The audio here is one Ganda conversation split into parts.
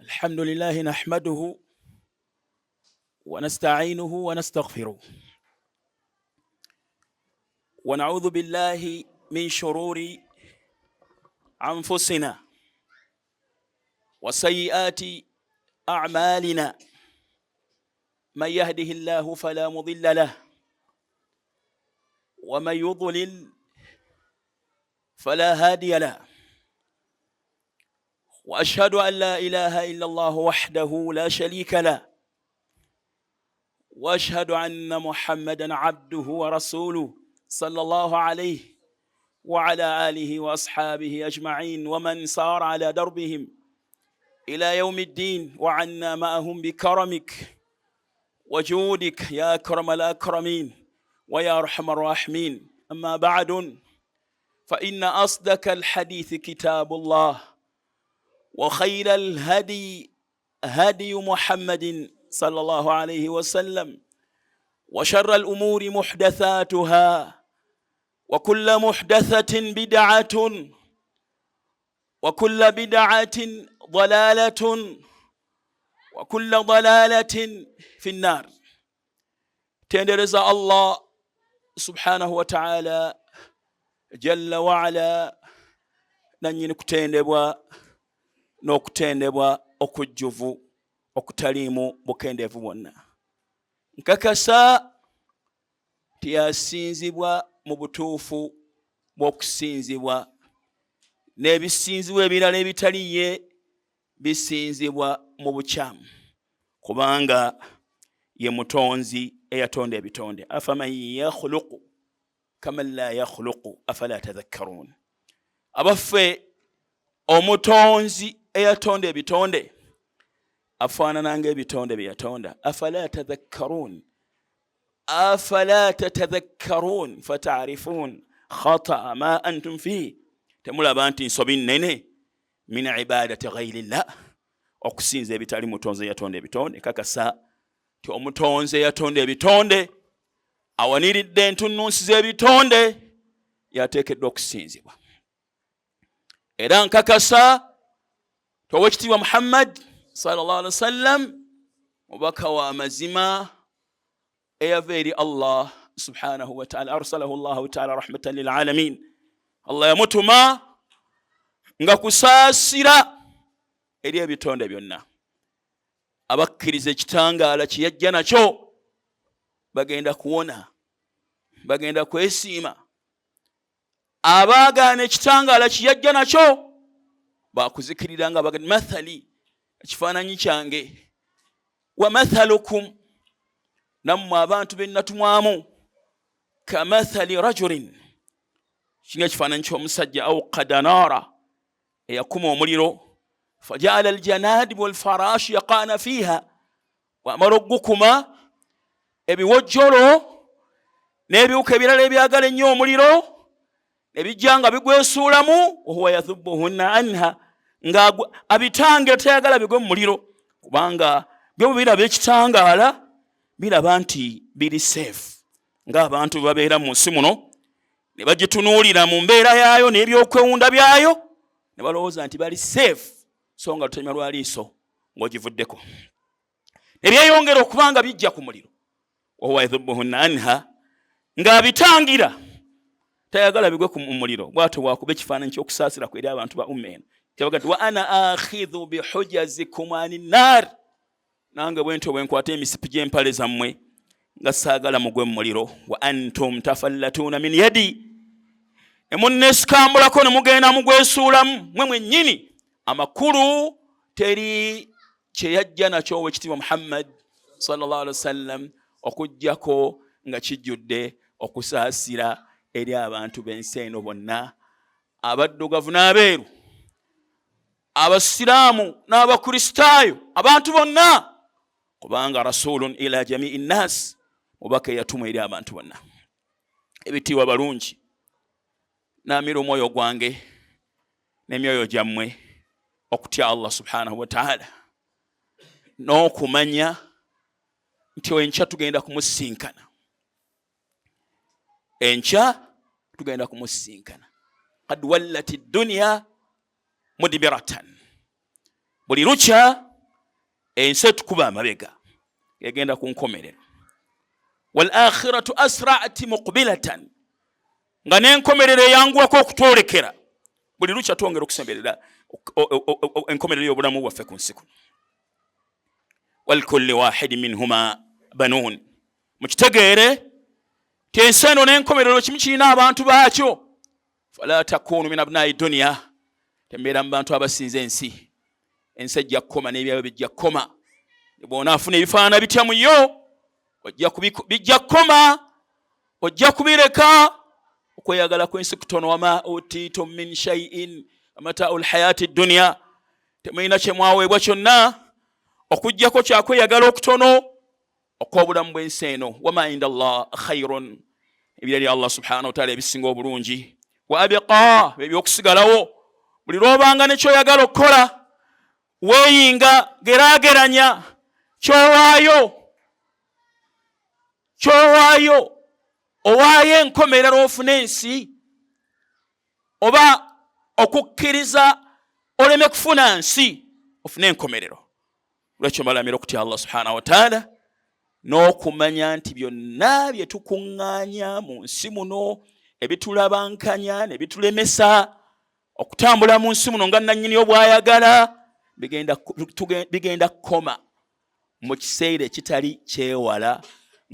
الحمد لله نحمده ونستعينه ونستغفره ونعوذ بالله من شرور أنفسنا وسيئات أعمالنا من يهده الله فلا مضل له ومن يضلل فلا هادي له واشهد ان لا اله الا الله وحده لا شريك له واشهد ان محمدا عبده ورسوله صلى الله عليه وعلى اله واصحابه اجمعين ومن سار على دربهم الى يوم الدين وعنا معهم بكرمك وجودك يا اكرم الاكرمين ويا ارحم الراحمين. اما بعد، فان اصدق الحديث كتاب الله، وخير الهدي هدي محمد صلى الله عليه وسلم، وشر الامور محدثاتها، وكل محدثه بدعه، وكل بدعه ضلاله، وكل ضلاله في النار. Tendereza Allah subhanahu wa ta'ala jalla waala, nanyini kutendebwa n'okutendebwa okujjuvu okutaliimu bukendeevu bwonna. Nkakasa tiyasinzibwa mu butuufu bw'okusinzibwa, n'ebisinzibwa ebirala ebitali ye bisinzibwa mu bukyamu, kubanga ye mutonzi eyatonda ebitonde. Afaman yakhluqu kaman la yakhluqu afala tadhakkarun. Abaffe, omutonzi eyatonda ebitonde afaanana ngaebitonde bye yatonda? Afala tadhakkarun, afala tatadhakkarun fatarifun khataa ma antum fihi. Temulaba nti nsobi nnene min ibadati ghairi llah, okusinza ebitali mutonzi eyatonda ebitonde? Kakasa ti omutonzi eyatonda ebitonde awaniridde entunnunsi z'ebitonde yateekeddwa okusinzibwa. Era nkakasa ti owekitiibwa Muhammad sallallahu alaihi wasallam mubaka wa mazima eyava eri Allah subhanahu wataala. Arsalahu llahu taala rahmatan lilalamin. Allah yamutuma nga kusaasira eri ebitonde byonna. Abakkiriza ekitangaala kyeyajja nakyo bagenda kuwona, bagenda kwesiima. Abaagaana ekitangaala kyeyajja nakyo bakuzikirira nga bagenda. Mathali, ekifaananyi kyange, wa mathalukum, nammwe abantu benatumwamu, kamathali rajulin, kinga ekifaananyi ky'omusajja, auqada naara, eyakuma omuliro, fajaala aljanadibu walfarash yaqana fiiha. Bwamala okugukuma, ebiwojjolo n'ebiwuka ebirala ebyagala ennyo omuliro ne bijja nga bigwesuulamu. Wahuwa yathubuhunna anha, nga abitangira, tayagala bigwe mu muliro, kubanga byo bwe biraba ekitangaala biraba nti biri safe. Ng'abantu babeera mu nsi muno ne bagitunuulira mu mbeera yaayo n'ebyokwewunda byayo ne balowooza nti bali safe, so nga lutemya lwa liiso ng'ogivuddeko ne byeyongera okuba nga bijja ku muliro. Wahuwa yadhubuhunna anha, ng'abitangira, tayagala bigwe ku muliro. Bwatyo bwakuba ekifaananyi ky'okusaasira ku eri abantu ba umma eno. Kyabaga nti wa ana akhidhu bihujazikum ani nnar, nange bwentyo bwenkwata emisipi gy'empale zammwe nga saagala mugwe mu muliro. Wa antum tafallatuuna min yadi, ne munneesikambulako ne mugenda mugwesuulamu mwe mwennyini. Amakulu, teri kyeyajja nakyo owekitiibwa Muhammad sallallahu alaihi wasallam okuggyako nga kijjudde okusaasira eri abantu b'ensi eno bonna, abaddugavu n'abeeru, abasiraamu n'abakristaayo, abantu bonna, kubanga rasulun ila jamii nnas, mubaka eyatumwa eri abantu bonna. Ebitiibwa balungi, naamira omwoyo gwange n'emyoyo gyammwe okutya Allah subhanahu wataala n'okumanya nti enkya tugenda kumusinkana, enkya tugenda kumusinkana. Kad wallat dunya mudibiratan, buli lukya Ensi etukuba amabega egenda ku nkomerero. Wal akhiratu asrati muqbilatan, nga n'enkomerero eyanguwako okutwolekera. Buli lukya twongera okusemberera enkomerero y'obulamu bwaffe ku nsi kuno. Walikulli wahidi minhuma banuun, mukitegeere ti ensi eno n'enkomerero kimu kirina abantu baakyo. Fala takunu min abnai duniya, tembeera mu bantu abasinza ensi. Ensi ejja kukoma n'ebyayo bijja kukoma. Bw'onaafuna ebifaanana bitya mu yo, bijja kukoma, ojja kubireka. Okweyagala kw'ensi kutono. Wama utiitum min shaiin amataau lhayaati duniya, temulina kye mwaweebwa kyonna okugyako kyakweyagala okutono okw'obulamu bw'ensi eno. Wama inda Allah khairun, ebirali Allah subhanahu wataala ebisinga obulungi, wa abiqa, ebyokusigalawo. Buli lwobanga nekyoyagala okukola, weeyinga, geraageranya kyowaayo. Kyowaayo, owaayo enkomerero ofuna ensi, oba okukkiriza oleme kufuna nsi ofune enkomerero? Lwekyo mbalamira okutya Allah subhanahu wataala n'okumanya nti byonna bye tukuŋŋaanya mu nsi muno ebitulabankanya ne bitulemesa okutambula mu nsi muno nga nannyini obwayagala, bigenda kukoma mu kiseera ekitali kyewala,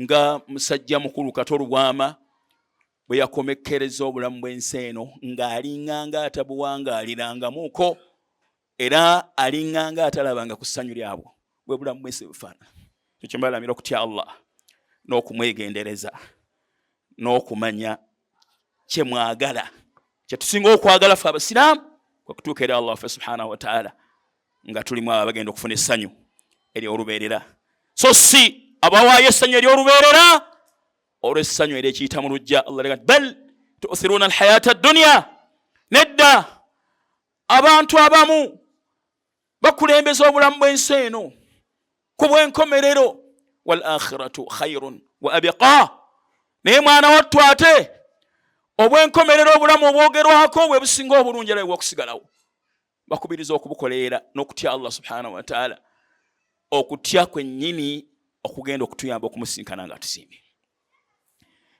nga musajja mukulu Kato Lubwama bwe yakomekkereza obulamu bw'ensi eno ng'alinganga atabuwangaalirangamuuko, era alinganga atalabanga ku ssanyu lyabwo. Bwe bulamu bw'ensi bufaanana. Ekyo kyembalamira okutya Allah n'okumwegendereza n'okumanya kye mwagala. Kye tusinga okwagala ffe abasiraamu kwe kutuuka eri Allah waffe subhanahu wataala nga tulimu abo abagenda okufuna essanyu ery'olubeerera, so si abawaayo essanyu ery'olubeerera olw'essanyu eryekiyita mu lujja. Allah lega bal tu'thiruna alhayata addunya, nedda, abantu abamu bakulembeza obulamu bw'ensi eno ku bw'enkomerero. Wal akhiratu khairun wa abiqa, naye mwana wattu ate obw'enkomerero, obulamu obwogerwako, bwe businga obulungi era bw'okusigalawo. Bakubiriza okubukoleera n'okutya Allah subhanahu wataala, okutya kwennyini okugenda okutuyamba okumusinkana nga atusiimye.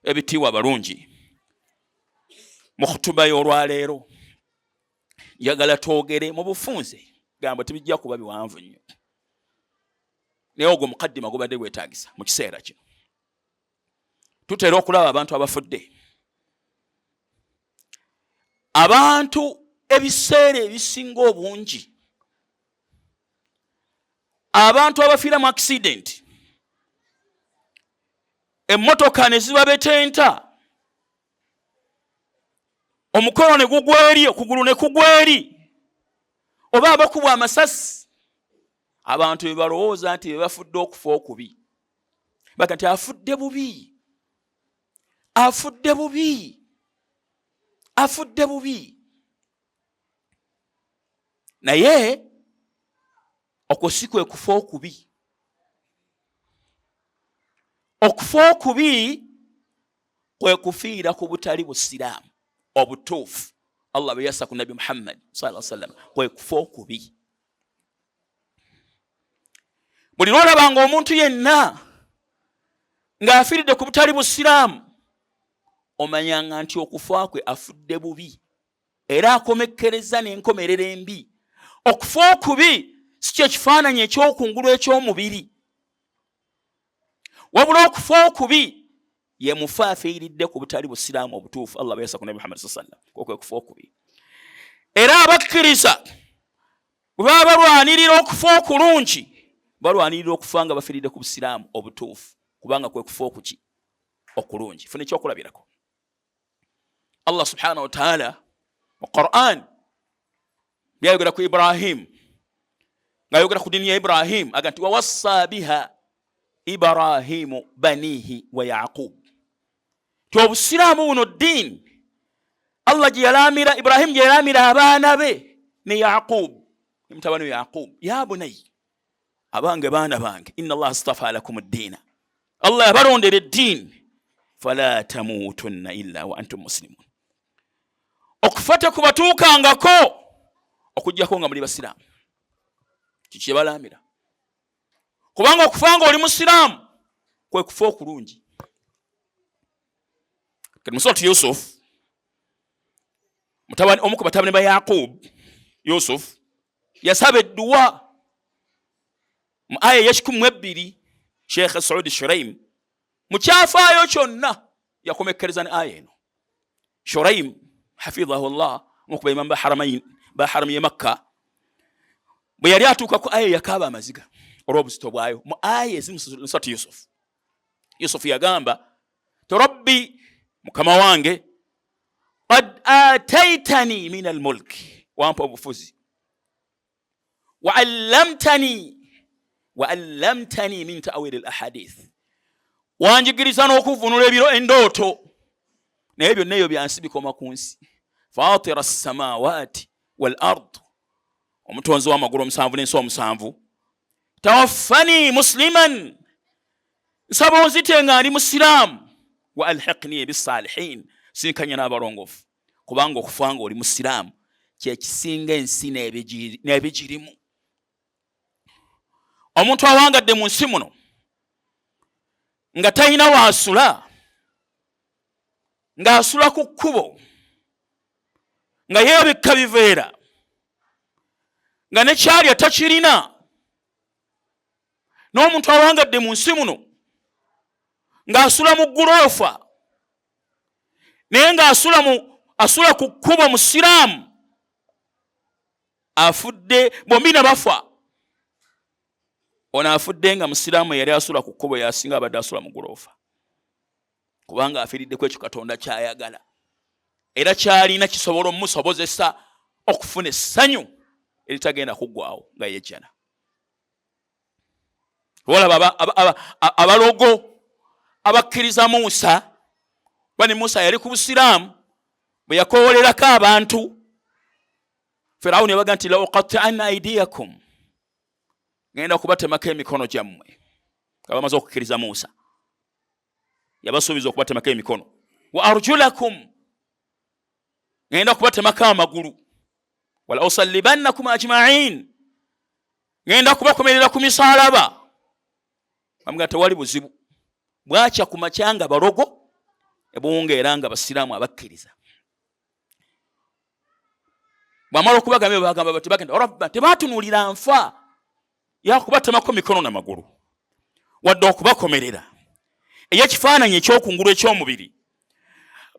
Ebitiibwa abalungi, mu khutuba y'olwaleero njagala twogere mu bufunze gambo, tebijja kuba biwanvu nnyo, naye ogwo mukaddima gubadde gwetagisa mu kiseera kino. Tutera okulaba abantu abafudde. Abantu ebiseera ebisinga obungi, abantu abafiira mu accident, emmotoka ne zibabetenta, omukono ne gugwa eri, okugulu ne kugwa eri, oba abakubwa amasasi, abantu be balowooza nti be bafudde okufa okubi. Baga nti afudde bubi, afudde bubi, afudde bubi. Naye okwo si kwe kufa okubi. Okufa okubi kwe kufiira ku butali busiraamu obutuufu Allah bwe yassa ku Nabi Muhammad sallallahu alaihi wasallam, kwe kufa okubi. Buli lwolabanga omuntu yenna ng'afiiridde ku butali busiraamu, omanyanga nti okufa kwe afudde bubi era akomekkereza n'enkomerero embi. Okufa okubi si kye kifaananyi eky'okungulu eky'omubiri, wabula okufa okubi ye mufu afiiridde ku butali busiraamu obutuufu Allah bwe yassa ku Nabi Muhammad sallallahu alaihi wasallam, okwe kufa okubi. Era abakkiriza bwe baba balwanirira okufa okulungi, balwanirira okufa nga bafiiridde ku busiraamu obutuufu, kubanga kwe kufa okuki okulungi. Funa ekyokulabirako, Allah subhanahu wataala mu Quran byayogera ku Ibrahim, ng'ayogera ku ddiini ya Ibrahim, aga nti wawassa biha Ibrahimu banihi wa Yaqub, ti obusiraamu buno ddiini Allah gye yalaamira Ibrahimu, gye yalaamira abaana be ne Yaqub, ne mutabani we Yaqub. Ya bunayi, abange baana bange, inna Allah astafa lakum ddiina, Allah yabalondera eddiini, fala tamuutunna illa wa antum muslimun, okufa tekubatuukangako okugyako nga muli basiraamu. Kiki kyebalaamira? Kubanga okufa nga oli musiraamu kwe kufa okulungi. Kati Yusuf, mutabani omu ku batabani ba Yaqub, Yusuf yasaba edduwa mu aya ey'ekikumi mu ebbiri. Sheikh Saudi Shuraim mu kyafaayo kyonna yakomekkereza ne aya eno. Shuraim hafidhahu llah, omu ku baimamu ba haramu ye Makka, bwe yali atuuka ku aya yakaaba amaziga olw'obuzito bwayo. Mu aya ezimu Surati Yusuf, Yusuf yagamba ti rabbi, mukama wange, qad ataitani min almulki, wampa obufuzi, wa allamtani min ta'wil al ahadith, wanjigiriza n'okuvunula ebiro endooto, naye byonna ebyo byansi, bikoma ku nsi. Fatira samawati wal ard, omutonzi w'amagulu omusanvu n'ensi omusanvu, tawaffani musliman, nsaba onzite nga ndi musiraamu, wa alhiqni bisalihin, sinkanya n'abalongoofu. Kubanga okufa nga oli musiraamu kyekisinga ensi n'ebigirimu. Omuntu awangadde mu nsi muno nga talina waasula, ng'asula ku kkubo, nga yeebikka biveera, nga nekyalya takirina, n'omuntu awangadde mu nsi muno ng'asula mu guloofa, naye ng'asula mu asula ku kkubo, musiraamu afudde, bombi na bafa, ono afudde nga musiraamu eyali asula ku kkubo yasinga abadde asula mu guloofa, kubanga afiiriddeko ekyo Katonda kyayagala era kyalina kisobola omusobozesa okufuna essanyu eritagenda kuggwawo nga yejjana. Olaba abalogo abakkiriza Musa, bani Musa yali ku busiraamu, bwe yakowolerako abantu Firawuni, yabaga nti lauqatianna aidiyakum, ngenda kubatemako emikono gyammwe. Nga bamaze okukkiriza Musa, yabasuubiza okubatemako emikono, wa arjulakum, ngenda kubatemako amagulu, wala usallibannakum ajmain, ngenda kubakomerera ku misaalaba. Bamuga tewali buzibu. Bwakya ku makya nga balogo, ebuwungeera nga basiraamu abakkiriza. Bwamala okubagamba, bagamba bati bagenda rabba, tebatunuulira nfa yakubatemako mikono na magulu wadde okubakomerera ey'ekifaananyi ekyokungulu eky'omubiri.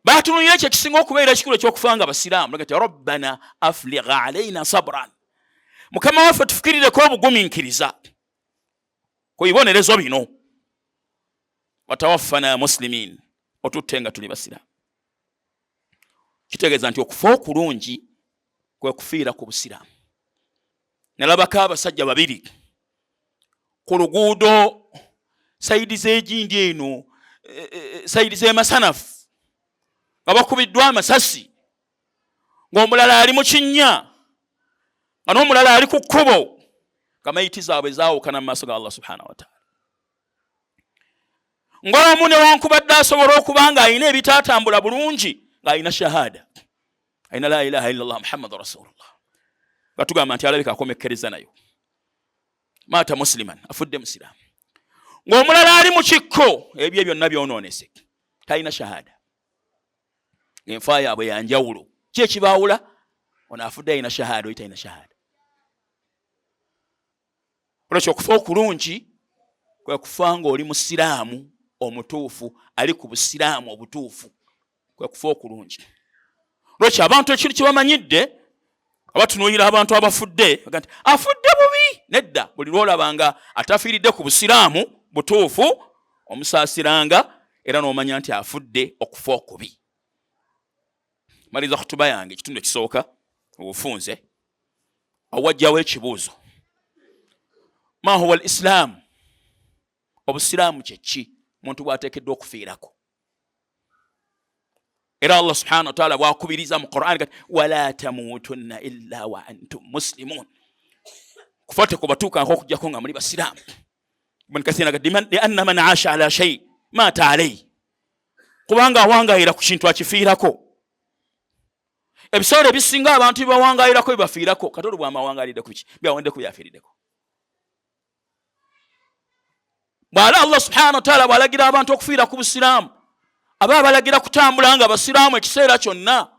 Batunuulira ekyo ekisinga okubeera ekikulu, ekyokufa nga basiraamu. Ti rabbana afligh alaina sabran, mukama waffe, tufukirireko obugumiikiriza ku bibonerezo bino, watawaffana muslimin, otutte nga tuli basiraamu. Kitegeeza nti okufa okulungi kwe kufiira ku busiraamu. Nalabako abasajja babiri ku luguudo, side z'egindi eno, side z'emasanafu, nga bakubiddwa amasasi, ng'omulala ali mu kinnya, nga n'omulala ali ku kkubo, nga mayiti zaabwe zaawukana mu maaso ga Allah subhanahu wataala, ng'omu newankubadde asobola okuba nga alina ebitaatambula bulungi, ng'alina shahada, alina la ilaha illallah muhammadu rasulullah, nga tugamba nti alabika akomekkereza nayo, maata musliman, afudde musiraamu, ng'omulala ali mu kikko, ebyo byonna byonoonese, talina shahada. Enfa yaabwe yanjawulo. Ki ekibaawula? Ono afudde alina shahada, oyi talina shahada. Olwekyo okufa okulungi kwe kufa nga oli musiraamu omutuufu, ali ku busiraamu obutuufu, kwe kufa okulungi. Lwekyo abantu ekintu kyebamanyidde, abatunuulira abantu abafudde nti afudde bubi, nedda. Buli lwolaba nga atafiiridde ku busiraamu butuufu, omusaasiranga era n'omanya nti afudde okufa okubi. Maliriza kutuba yange ekitundu ekisooka obufunze. Awajjawo ekibuuzo: ma huwa al islaamu? Obusiraamu kyeki muntu bwateekeddwa okufiirako? Era Allah subhanahu wataala bwakubiriza mu Quran kati wala tamutunna illa wa antum muslimun, kufa tekubatuukako okujjako nga muli basiraamu. Ibn Kathir agamba lianna man asha ala shay mata alayhi, kubanga awangayira ku kintu akifiirako. Ebiseera ebisinga abantu bibawangayirako bibafiirako. Kati olwo bwamawangalidde ku biki byawendeko byafiiriddeko? Bwala Allah subhanahu wataala bwalagira abantu okufiira ku busiraamu, aba abalagira kutambula nga basiraamu ekiseera kyonna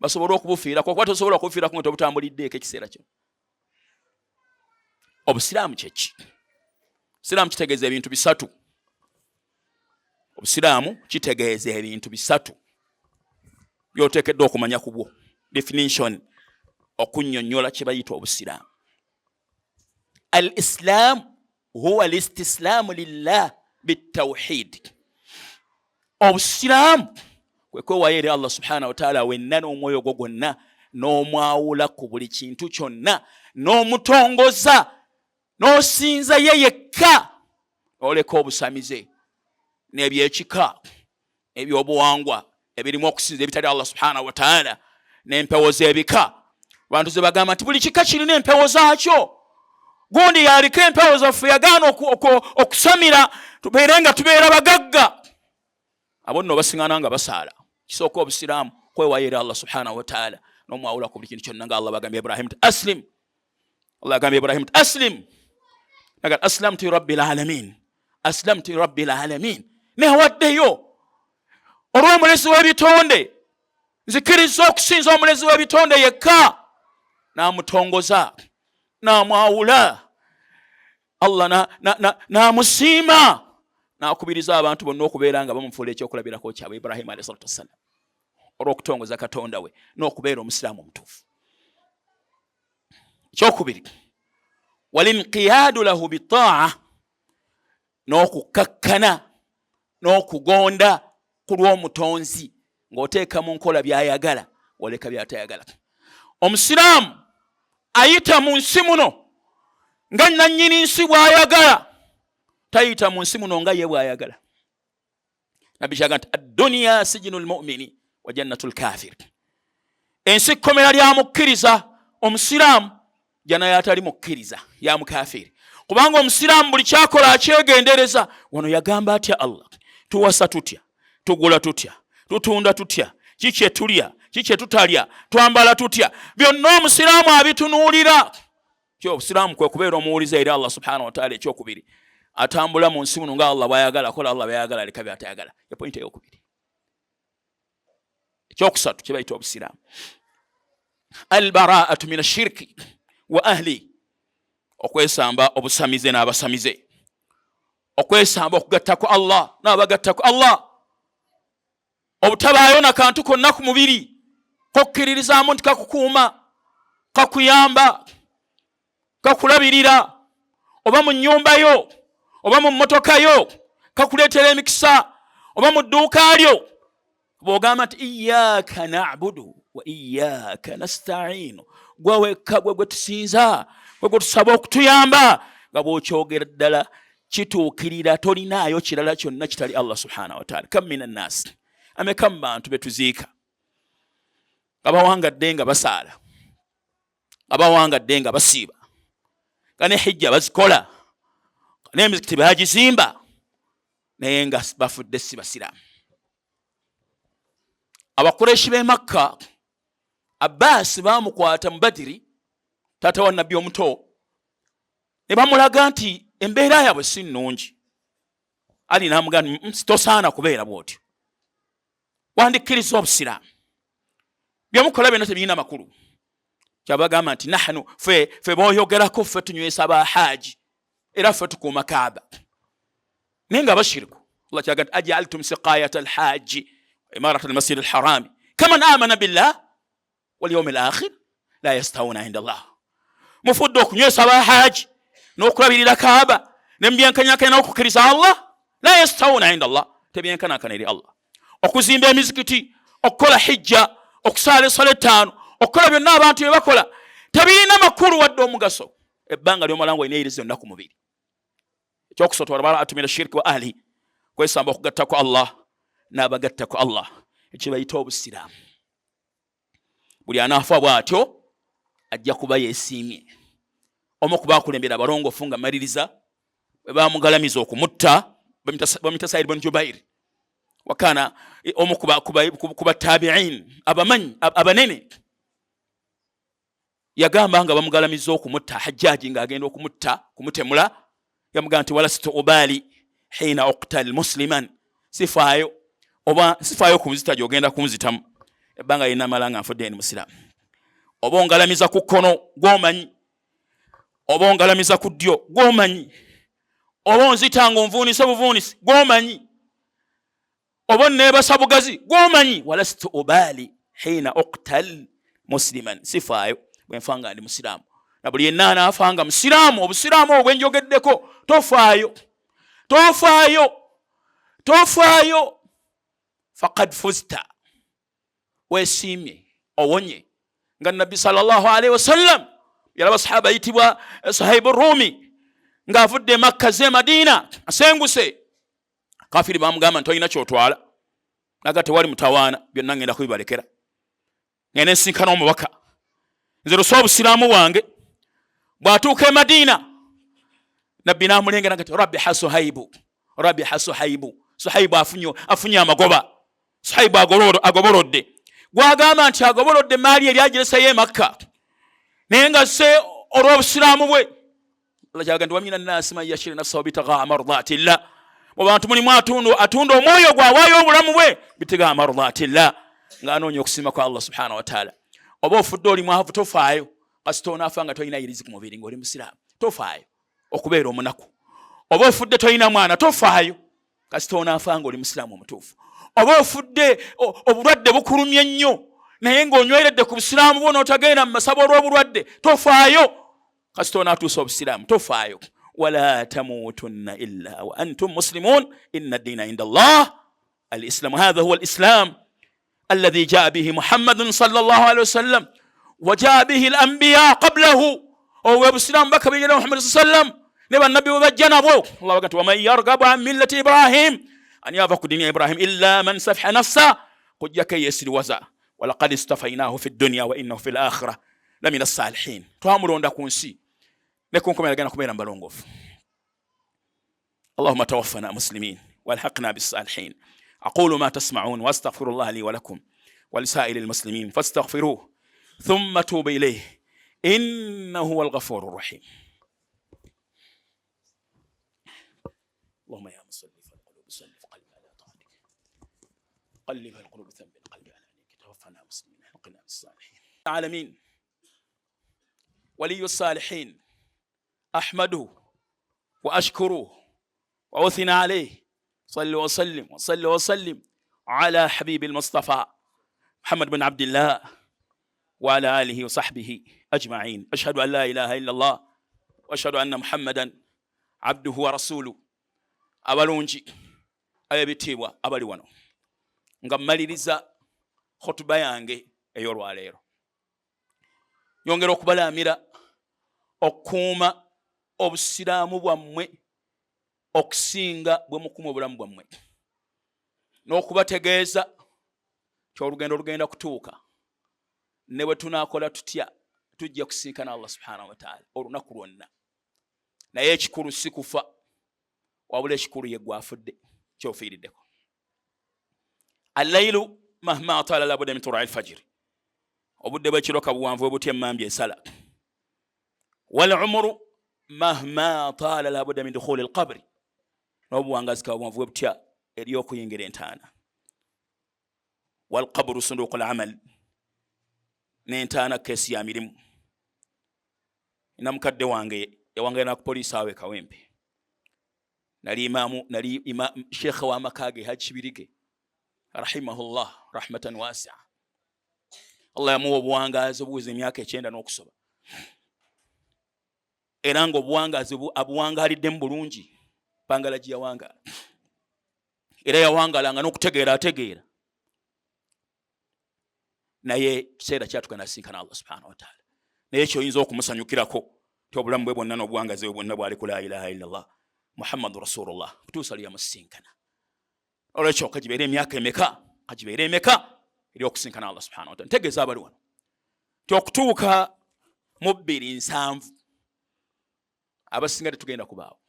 basobole okubufiirako, kuba tosobola okubufiirako nga tobutambuliddeeko ekiseera kyonna. Obusiraamu kyeki? Obusiraamu kitegeeza ebintu bisatu. Obusiraamu kitegeeza ebintu bisatu byoteekeddwa okumanya ku bwo. Definition, okunnyonnyola kye bayita obusiraamu. Al islaamu huwa listislaamu lillah bitawhid. Obusiraamu kwe kwewayo eri Allah subhanahu wataala wenna n'omwoyo gwo gwonna, n'omwawula ku buli kintu kyonna, n'omutongoza, n'osinza ye yekka, oleka obusamize n'ebyekika ebyobuwangwa ebirimu okusinza ebitali Allah subhanahu wataala, n'empewo z'ebika. Bantu ze bagamba nti buli kika kirina empewo zaakyo, gundi yaliko empewo zaffe, yagaana okusamira tubeere nga tubeera bagagga. Abo nno basiŋana nga basaala. Kisooka, obusiraamu kwewayo eri Allah subhanahu wataala n'omwawula ku buli kintu kyonna, nga Allah bagambye Ibrahim nti aslim. Allah agambye Ibrahim nti aslim, naga aslamtu rabbil alamin, aslamtu rabbil alamin, newaddeyo olw'omulezi w'ebitonde, nzikiriza okusinza omulezi w'ebitonde yekka. N'amutongoza, n'amwawula Allah, n'amusiima, n'akubiriza abantu bonna okubeera nga bamufuula ekyokulabirako kyabwe, Ibrahimu alayhi salatu wassalam, olw'okutongoza Katonda we n'okubeera omusiraamu omutuufu. Ekyokubiri, walinqiyadu lahu bitaa, n'okukkakkana n'okugonda ku lw'omutonzi, ng'oteeka mu nkola by'ayagala, oleka by'atayagala. Omusiraamu ayita mu nsi muno nga nannyini nsi bw'ayagala, tayita mu nsi muno nga ye bw'ayagala. Nabbi kyaga nti adduniya sijinu lmumini wa jannatu lkafir, ensi kkomera lya mukkiriza omusiraamu, jana yatali mukkiriza ya mukafiri. Kubanga omusiraamu buli kyakola akyegendereza. Wano yagamba atya Allah? Tuwasa tutya? Tugula tutya? Tutunda tutya? Kikye tulya? Kikye tutalya? Twambala tutya? Byonna omusiraamu abitunuulira. Kyo obusiraamu kwe kubeera omuwuliza eri Allah subhanahu wataala. Ekyokubiri, atambula mu nsi muno nga Allah bwayagala, akola Allah byayagala, aleka byatayagala. Epointi eyokubiri. Ekyokusatu kyebayita obusiraamu, albaraatu min ashirki wa ahli, okwesamba obusamize n'abasamize, okwesamba okugattako Allah n'abagattako Allah, obutabaayo na kantu konna ku mubiri kokkiririzaamu nti kakukuuma, kakuyamba, kakulabirira, oba mu nnyumba yo, oba mu mmotoka yo, kakuleetera emikisa, oba mu dduuka lyo. Bw'ogamba nti iyaka nabudu wa iyaka nastainu, gwe wekka gwe gwe tusinza, gwe gwe tusaba okutuyamba, nga bw'okyogera ddala kituukirira, tolinaayo kirala kyonna kitali Allah subhanahu wataala. Kam min annaasi, ameka mu bantu betuziika nga bawangadde nga basaala, nga bawangadde nga basiiba, nga ne hijja bazikola, n'emizikiti bagizimba, naye nga bafudde si basiraamu. Abakureshi b'e Makka, Abbaasi baamukwata mu Badiri, taata wa Nabbi omuto, ne bamulaga nti embeera yaabwe si nnungi. Ali n'amugamba nti tosaana kubeera bw'otyo, wandikkiriza obusiraamu, byemukola byonna tebirina makulu. Kyabagamba nti nahnu, fe boyogerako, ffe tunywesa ba haaji, era ffe tukuuma Kaaba. Naye nga bashiriku. Allah kyaga nti ajaltum siqayata alhaji imarat almasjid alharami kaman amana billah walyaumi alakhir la yastawuna inda Allah. Mufudde okunywesa ba haaji n'okulabirira Kaaba nemubyenkanyakanya n'okukkiriza Allah, la yastawuna inda Allah, tebyenkanankana eri Allah. Okuzimba emizikiti, okukola hijja, okusaala esala ettaano, okukola byonna abantu bye bakola tebirina makulu wadde omugaso ebbanga lyomala nga olina eri zonna ku mubiri. Ekyokusatu, albaraatu min ashiriki wa ahli, kwesamba okugattako Allah n'abagattako Allah. Ekibayita obusiraamu, buli anaafa bw'atyo ajja kuba yeesiimye. Omu ku bakulembera abalongoofu, nga maliriza, bwe bamugalamiza okumutta, bamuyita Said bun Jubair, wakana omu ku batabiin abamanyi abanene, yagamba nga bamugalamiza okumutta, Hajjaji ng'agenda okumutta, kumutemula. Yamugamba nti walastu ubaali hiina uktal musliman, sifaayo oba sifaayo kunzita gyogenda kunzitamu ebbanga linamala nga nfudde ndi musiraamu. Oba ongalamiza ku kkono gwomanyi, oba ongalamiza ku ddyo gwomanyi, oba onzita nga onvuunise buvuunisi gwomanyi, oba onneebasa bugazi gwomanyi. Walastu ubaali hiina uktal musliman, sifaayo bwenfa nga ndi musiraamu. Na buli yenna anaafa nga musiraamu, obusiraamu obwo bwenjogeddeko, tofaayo, tofaayo, tofaayo. Fakad fuzta, wesiimye, owonye. Nga Nabbi sallallahu alaihi wasallam yalaba sahaba ayitibwa Sahibu Rumi ng'avudde e Makka ze Madiina asenguse. Kafiri bamugamba nti olina kyotwala, naga tewali mutawaana, byonna ngenda kubibalekera, ngenda ensinkana omubaka, nze lusa obusiraamu bwange. Bw'atuuka e Madiina, Nabbi n'amulengera nga ti rabiha Suhaibu, rabiha Suhaibu, Suhaibu afunye amagoba, Suhaibu agobolodde. Gwagamba nti agobolodde maali eri agireseyo e Makka, naye nga se olw'obusiraamu bwe. Allah kyaga nti wamina nnasi man yashiri nafsahu bitigaa mardatillah, mu bantu mulimu atunda omwoyo gwe, awaayo obulamu bwe bitigaa mardatillah, ng'anoonya okusiima kwa Allah subhanahu wataala. Oba ofudde oli mwavu, tofaayo, kasita onaafa nga tolina yirizi ku mubiri ng'oli musiraamu, tofaayo okubeera omunaku. Oba ofudde tolina mwana, tofaayo, kasita onaafa nga oli musiraamu omutuufu. Oba ofudde obulwadde bukulumye nnyo, naye ng'onyweredde ku busiraamu bwo n'otagenda mu masabo olw'obulwadde, tofaayo, kasita onaatuusa obusiraamu, tofaayo. Wala tamuutunna illa wa antum muslimun, inna ddiina inda Allah alislamu. Hatha huwa alislam alladhi jaa bihi Muhammadun sallallahu alaihi wasallam wa jaa bihi alambiya qablahu. Obwo busiraamu bakabirira Muhammad sallam ne bannabbi bwe bajja nabwo. Allah bagati waman yargabu an millati Ibrahim, ani ava ku ddiini ya Ibrahim, illa man safiha nafsa, kujjako eyesiriwaza. Walaqad istafainahu fi dunya wa innahu fi lakhira lamina salihin, twamulonda ku nsi ne ku nkomerero agenda kubeera mu balongoofu. Allahuma tawaffana muslimin walhaqna bisalihin. Aqulu ma tasmaun wastaghfiru llah li walakum walisairi lmuslimin fastaghfiruh thumma tubu ilayh innahu huwa alghafuru rahim. اللهم يا مصرف القلوب صرف قلبي على طاعتك، قلب القلوب ثبت قلبي على دينك، توفنا مسلمين الحقنا بالصالحين. العالمين ولي الصالحين، أحمده وأشكره وأثنى عليه، صل وسلم وصل وسلم على حبيب المصطفى محمد بن عبد الله وعلى آله وصحبه أجمعين. أشهد أن لا إله إلا الله وأشهد أن محمدا عبده ورسوله. Abalungi ab'ebitiibwa abali wano, nga mmaliriza khutuba yange ey'olwaleero, nyongera okubalaamira okukuuma obusiraamu bwammwe okusinga bwe mukuuma obulamu bwammwe, n'okubategeeza ti olugendo lugenda kutuuka, ne bwe tunaakola tutya tujja kusinkana Allah subhanahu wataala olunaku lwonna. Naye ekikulu si kufa, wabula ekikulu ye gwafudde kyofiiriddeko. Allailu mahma atala labuda min turai lfajiri, obudde bwekiro kabuwanvu obutya, emmambi esala. Wal umuru mahma taala labuda min dukhuli lqabri, n'obuwangazi kabuwanvu bwe butya eri okuyingira entaana. Walqabru sunduku lamal, n'entaana keesi ya mirimu. Ina mukadde wange yawangalira ku poliisi awo e Kawempe, nali imaamu, nali sheekhe w'amaka ge, Haji Kibirige rahimahullah rahmatan wasia. Allah yamuwa obuwangaazi obuweza emyaka 90 n'okusoba, era nga obuwangaazi abuwangaaliddemu bulungi pangala gye yawangaala, era yawangalanga n'okutegeera ategeera. Naye kiseera kyatuka nasinkana Allah subhanahu wataala. Naye kyoyinza okumusanyukirako ti obulamu bwe bwonna n'obuwangazi bwe bwonna bwali ku la ilaha illallah Muhammadu rasulullah kutuusa lwe yamusisinkana. Olwekyo kagibeere emyaka emeka, kagibeere emeka eri okusinkana Allah subhanahu wataala. Ntegeeza abali wano ti okutuuka mu 2070 abasinga tetugenda kubaawo,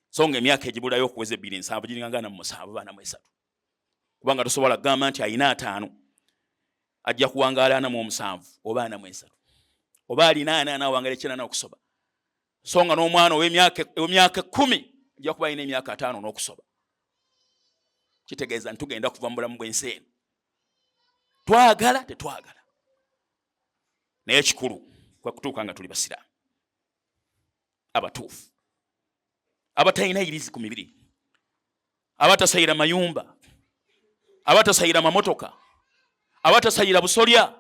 so nga emyaka egibulayo okuweza 2070 giringa nga 47, 43, kubanga tosobola kugamba nti alina 50 ajja kuwangaala 47 oba 43, oba alina 40 anawangala 90 okusoba. So nga n'omwana ow'emyaka 10 ajja kuba alina emyaka 50 n'okusoba. Kitegeeza nti tugenda kuva mu bulamu bw'ensi eno, twagala tetwagala, naye ekikulu kwe kutuuka nga tuli basiraamu abatuufu, abatalina irizi ku mibiri, abatasayira mayumba, abatasayira mamotoka, abatasayira busolya,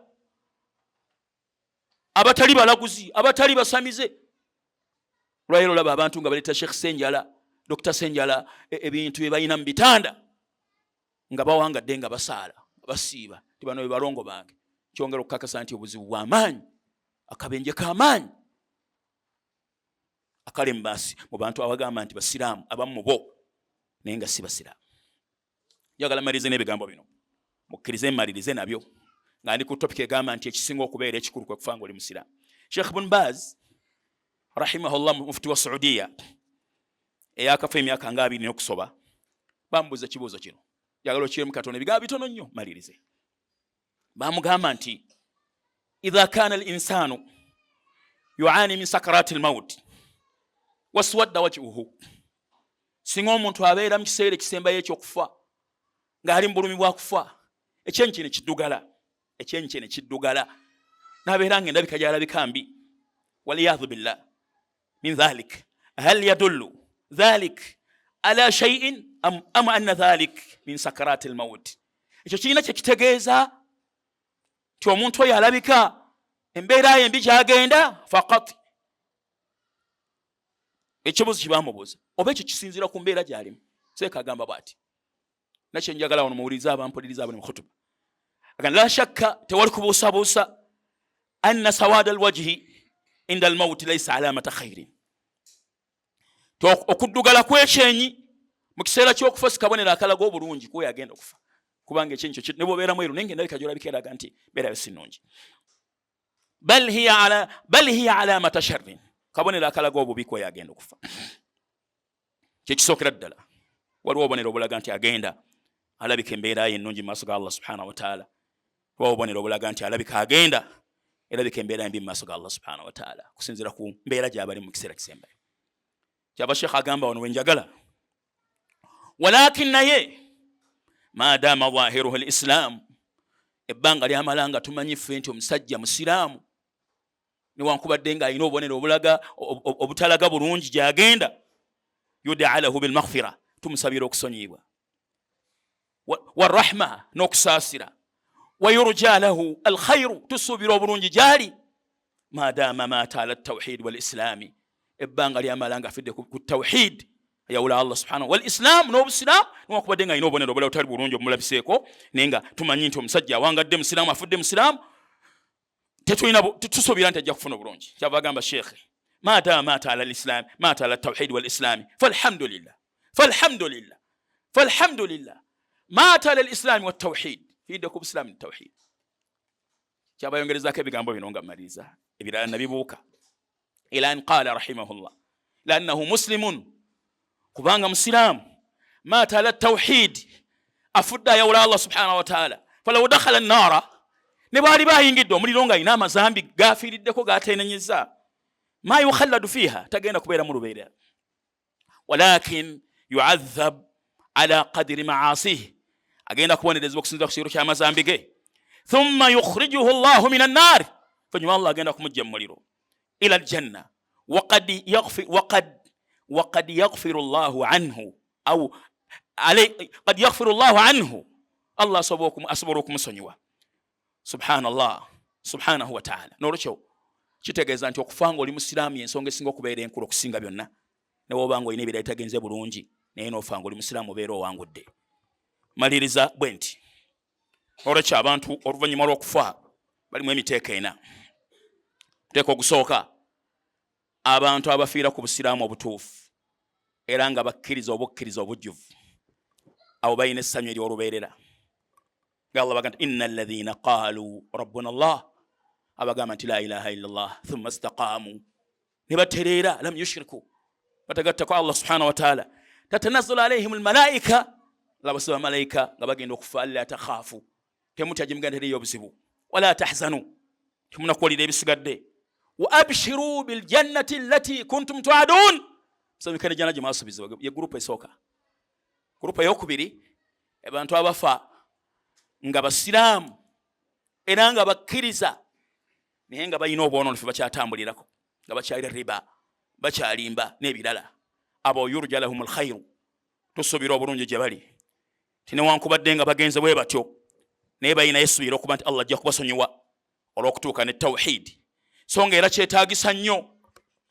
abatali balaguzi, abatali basamize. Lwaliro olaba abantu nga baleeta Sheikh Senjala, Dr Senjala, ebintu bye balina mu bitanda, nga bawangadde, nga basaala, basiiba, ti bano be balongo bange. Kyongera okukakasa nti obuzibu bw'amaanyi, akabenje k'amaanyi akali mubasi mu bantu abagamba nti basiraamu, abamu mu bo naye nga si basiraamu. Njagala malirize n'ebigambo bino, mukkirize mmalirize nabyo nga ndi ku topic egamba nti ekisinga okubeera ekikulu kwe kufa nga oli musiraamu. Sheikh Bun Baz rahimahullah, mufuti wa Saudiya eyakafa emyaka nga 20 n'okusoba, bamubuuza ekibuuzo kino. Njagala okiremu katono, ebigambo bitono nnyo, malirize. Bamugamba nti idha kana al insanu yuani min sakarati lmaut waswadda wajhuhu, singa omuntu abeera mu kiseera ekisembayo ekyokufa ng'ali mu bulumi bwa kufa, ekyenyi kye ne kiddugala, ekyenyi kye ne kiddugala, n'abeera nga endabika gy'alabika mbi, waliyadhu billah min dhalik, hal yadullu dhalik ala shay'in am anna dhalik min sakarati lmaut? Ekyo kirina kye kitegeeza nti omuntu oyo alabika embeera ye mbi gyagenda fakat? Ekibuzo kibamubuuza, oba ekyo kisinziira ku mbeera gyalimu? Seeka agamba bwati, nakyo njagala wano muwulirize, abampuliriza abali mu khutuba. Agamba, la shakka, tewali kubuusabuusa, anna sawada alwajhi inda almauti laisa alamata khairin, okuddugala kwekyenyi mu kiseera ky'okufa si kabonero akalaga obulungi kuwe agenda okufa, kubanga ekyenyi kyo ne bwobeera mweru, naye ngaendabika gyolabika eraga nti mbeerayo si nnungi. Bal hiya alamata sharrin, kabonero akalaga obubi kweyo agenda okufa. Kyekisookera ddala, waliwo obubonero obulaga nti agenda alabika embeera ye ennungi mu maaso ga Allah subhanahu wataala, waliwo obubonero obulaga nti alabika agenda erabika embeera embi mu maaso ga Allah subhanahu wataala, kusinziira ku mbeera gy'abali mu kiseera kisembayo. Kyava Sheekh agamba wano wenjagala, walakin, naye madama dhahiruhu lislam, ebbanga lyamala nga tumanyi ffe nti omusajja musiraamu, newankubadde ng'alina obubonero obulaga obutalaga bulungi gyagenda, yudaa lahu bilmaghfira, tumusabira okusonyiyibwa, warahma, n'okusaasira, wayurja lahu alkhairu, tusuubira obulungi gyali, madama mata ala tawhid walislami, ebbanga lyamala nga afidde ku tawhid, ayawula Allah subhanahu walislam, n'obusiraamu, newankubadde nga alina obubonero obulala butali bulungi obumulabiseeko, naye nga tumanyi nti omusajja awangadde musiraamu, afudde musiraamu, tetulina tusuubira nti ajja kufuna obulungi. Kyava agamba shekhe, madama mata ala lislam, mata ala tawhid walislami, falhamdulillah, falhamdulillah, falhamdulillah, mata ala lislami watawhid, fidde ku busiraamu ne tawhid. Kyabayongerezako ebigambo bino nga mmaliriza, ebirala nabibuuka, ila an qala rahimahullah, lannahu muslimun, kubanga musiraamu, mata ala tawhid, afudde ayawula Allah subhanahu wataala, falaw dakhala nnaara, ne bwali bayingidde omuliro nga alina amazambi gafiiriddeko gatenenyeza, ma yukhalladu fiiha, tagenda kubeera mu lubeerera, walakin yuadhab ala qadiri maasihi, agenda kubonerezebwa okusinzira ku kigero ky'amazambi ge, thumma yukhrijuhu llahu min annaari, fanyuma Allah agenda kumujja mu muliro, ila aljanna, waqad yaghfiru llahu anhu au qad yaghfiru llahu anhu, Allah asobola okumusonyiwa, subhanallah, subhanahu wataala. Nolwekyo kitegeeza nti okufa nga oli musiraamu yensonga esinga okubeera enkulu okusinga byonna. Newoba nga olina ebirala bitagenze bulungi, naye nofa nga oli musiraamu, obeera owangudde. Maliriza bwe nti, olwekyo abantu oluvannyuma lw'okufa balimu emiteeko ena. Muteeko ogusooka, abantu abafiira ku busiraamu obutuufu era nga bakkiriza obukkiriza obujjuvu, abo balina essanyu ery'olubeerera, nga Allah bagamba nti inna alladhina qalu rabbuna Allah, abagamba nti la ilaha illa Allah, thumma istaqamu, ne batereera, lam yushriku, batagattako Allah subhanahu wataala, tatanazzalu alaihim almalaika, labasa bamalayika nga bagenda okufa, alla takhaafu, temutya, gyemugenda teriyo obuzibu, wala tahzanu, temunakuwalira ebisigadde, Wa abshiru biljannati allati kuntum tuadun, musanyuke ne jana gye mwasubizibwa. Ye gurupu esooka. Gurupu eyokubiri, abantu abafa nga basiraamu era nga bakkiriza, naye nga balina obwononefu bakyatambulirako, nga bakyalira riba, bakyalimba n'ebirala. Abo yurja lahum lkhairu, tusuubira obulungi gye bali, ti newankubadde nga bagenze bwe batyo, naye balinayo essuubira okuba nti Allah ajja kubasonyiwa olw'okutuuka ne tawhidi. So nga era kyetaagisa nnyo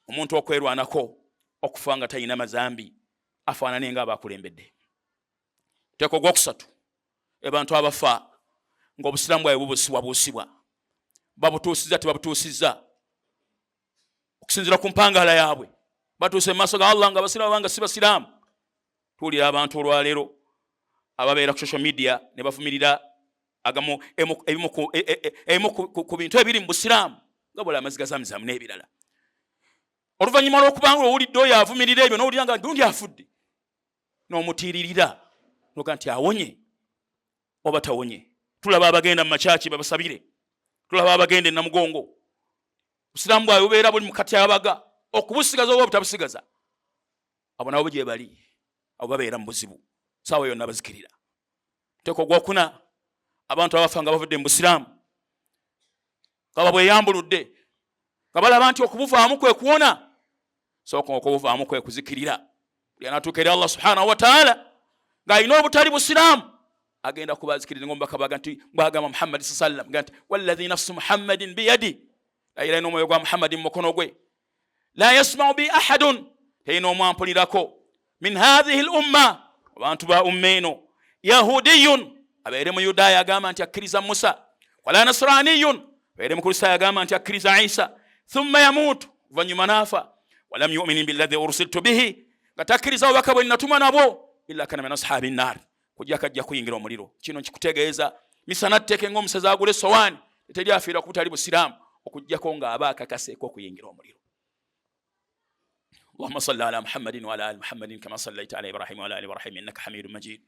omuntu okwerwanako okufa nga talina mazambi, afaanane nga abakulembedde. Teeka ogwokusatu, abantu abafa ng'obusiraamu bwabwe bubusibwabuusibwa, babutuusizza tebabutuusizza, okusinziira ku mpangaala yaabwe, batuuse mu maaso ga Allah nga basiraamu banga si basiraamu. Tuwulira abantu olwaleero ababeera ku social media ne bavumirira agamu ebimu ku bintu ebiri mu busiraamu, nga bwala amazzi ga zamizamu n'ebirala. Oluvannyuma lw'okubanga owulidde oyo avumirira ebyo, n'owulira nga gundi afudde, n'omutiiririra noga nti awonye oba tawonye. Tulaba abagenda mu makyaki babasabire, tulaba abagenda e Namugongo. Busiraamu bwawe bubeera buli mu katyabaga okubusigaza oba obutabusigaza. Abo nabo gye bali, abo babeera mu buzibu saawa yonna, bazikirira. Teeka ogwokuna, abantu abafa nga bavudde mu busiraamu, nga babweyambuludde, nga balaba nti okubuvaamu kwe kuwona, sooka okubuvaamu kwe kuzikirira. Buli anatuuka eri Allah subhanahu wataala ng'alina obutali busiraamu, agenda kubazikirira, ngaomubaka baga nti, bwagamba Muhammadi sa sallam ga nti, walladhi nafsu Muhammadin biyadi, ayira n'omwoyo gwa Muhammadi mu mukono gwe, la yasmau bi ahadun, terina omwampulirako, min hathihi l umma, abantu ba umma eno, yahudiyun, abeere muyudaaya agamba nti akkiriza Musa, wala nasraniyun, abeere mukristaayo agamba nti akkiriza Isa, thumma yamuutu, oluvannyuma naafa, walam yuminin billadhi ursiltu bihi, nga takkiriza bubaka bwe natuma nabwo, illa kana min ashabi nnar, kujjako ajja kuyingira omuliro. Kino nkikutegeeza misana tteke ng'omusazi agula essowaani, teri afiira ku butali busiraamu okuggyako ng'aba akakaseeko okuyingira omuliro. اللهم صل على محمد وعلى ال محمد كما صليت على ابراهيم وعلى ال ابراهيم انك حميد مجيد،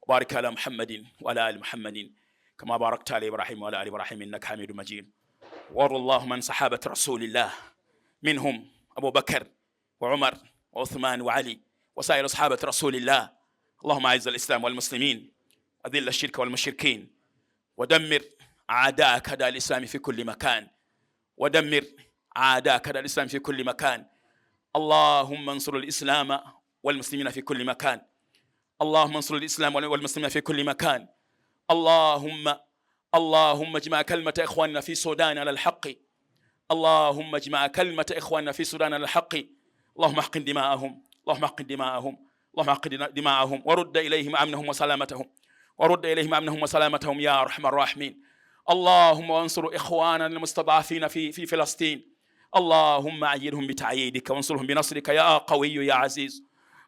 وبارك على محمد وعلى ال محمد كما باركت على ابراهيم وعلى ال ابراهيم انك حميد مجيد. وارض اللهم عن صحابه رسول الله، منهم ابو بكر وعمر وعثمان وعلي وسائر صحابه رسول الله. اللهم اعز الاسلام والمسلمين، اذل الشرك والمشركين، ودمر اعداءك اعداء الاسلام في كل مكان، ودمر اعداءك اعداء الاسلام في كل مكان. اللهم انصر الاسلام والمسلمين في كل مكان. اللهم انصر الاسلام والمسلمين في كل مكان. اللهم اجمع كلمة إخواننا في السودان على الحق. اللهم اجمع كلمة إخواننا في السودان على الحق. اللهم احقن دماءهم، اللهم احقن دماءهم، اللهم احقن دماءهم، ورد إليهم أمنهم وسلامتهم، ورد إليهم أمنهم وسلامتهم يا أرحم الراحمين. اللهم وانصر إخواننا المستضعفين في فلسطين. اللهم أيدهم بتأييدك وانصرهم بنصرك يا قوي يا عزيز.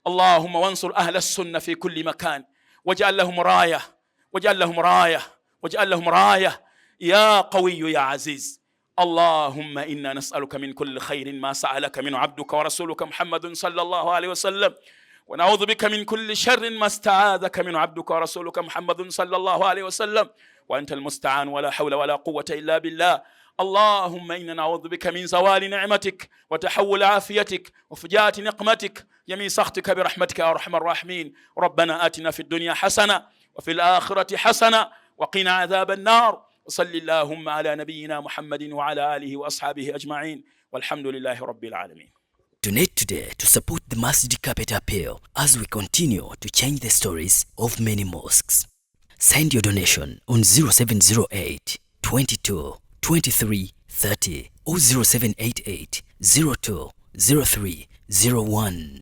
اللهم وانصر أهل السنة في كل مكان، واجعل لهم راية، واجعل لهم راية، واجعل لهم راية يا قوي يا عزيز. اللهم إنا نسألك من كل خير ما سألك منه عبدك ورسولك محمد صلى الله عليه وسلم، ونعوذ بك من كل شر ما استعاذك منه عبدك ورسولك محمد صلى الله عليه وسلم، وأنت المستعان، ولا حول ولا قوة إلا بالله. اللهم إنا نعوذ بك من زوال نعمتك وتحول عافيتك وفجاءة نقمتك، جميع سخطك، برحمتك يا أرحم الراحمين. ربنا آتنا في الدنيا حسنة وفي الآخرة حسنة وقنا عذاب النار. وصل اللهم على نبينا محمد وعلى آله وأصحابه أجمعين، والحمد لله رب العالمين. Donate today to support the Masjid Carpet Appeal as we continue to change the stories of many mosques. Send your donation on 0708 22 23 30 or 0788 02 03 01.